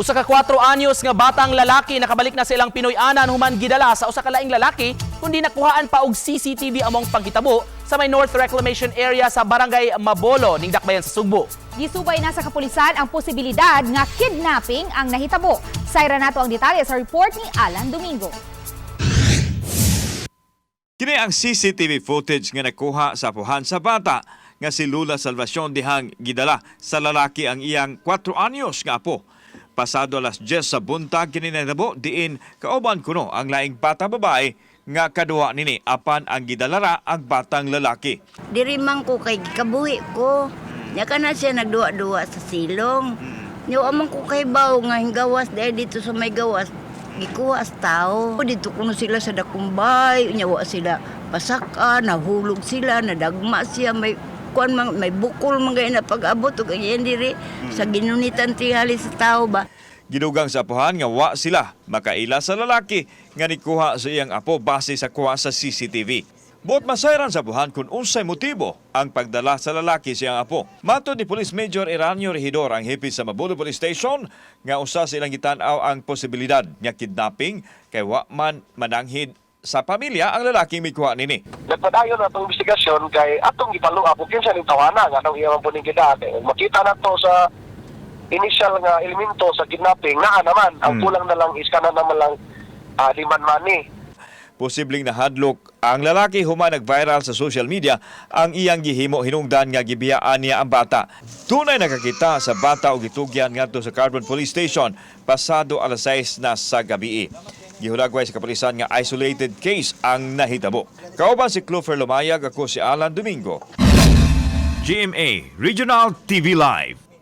Usa ka 4 anyos nga batang lalaki nakabalik na sa ilang Pinoy-anan human gidala sa usa ka laing lalaki kundi nakuhaan pa og CCTV among panghitabo sa may North Reclamation Area sa Barangay Mabolo ning Dakbayan sa Sugbo. Gisubay na sa kapulisan ang posibilidad nga kidnapping ang nahitabo. Sayra nato ang detalye sa report ni Alan Domingo. Kini ang CCTV footage nga nakuha sa apuhan sa bata nga si Lula Salvacion dihang gidala sa lalaki ang iyang 4 anyos nga apo. Pasado alas 10 sa buntag kini nahitabo diin kauban kuno ang laing bata babae nga kaduha nini, apan ang gidalara ang batang lalaki. Diri man ko kay gikabuhi ko. Nya kana siya nagduwa-duwa sa silong. Nya amang ko kay baw nga gawas dahil dito sa may gawas gikuha sa tao. Dito kuno sila sa dakumbay, nya wa sila pasaka, nahulog sila, nadagma siya, may kuan man, may bukol man gay na pag-abot ug ang iyan diri sa ginunitan tingali sa tao ba. Gidugang sa apuhan nga wa sila makaila sa lalaki nga nikuha sa iyang apo base sa kuha sa CCTV. Buot masayran sa apuhan kung unsay motibo ang pagdala sa lalaki sa iyang apo. Matod ni Police Major Eranio Regidor, ang hepe sa Mabolo Police Station, nga usa sa ilang gitan-aw ang posibilidad nga kidnapping kay wa man mananghid sa pamilya ang lalaking mikuha nini. Nagpadayon na atong investigasyon kay atong gipalo up kung kinsa ning tawana nga anong iya man po ning gidala. Kay makita na to sa initial nga elemento sa kidnapping naa naman ang kulang na lang is kana naman lang demand money. Posibleng nahadlok ang lalaki human nag-viral sa social media ang iyang gihimo hinungdan nga gibiyaan niya ang bata. Dunay nakakita sa bata og gitugyan ngadto sa Carbon Police Station pasado alas 6 na sa gabi. Gihulagway sa kapulisan nga isolated case ang nahitabo. Kauban si Clover Lumayag, ako si Alan Domingo. GMA Regional TV Live.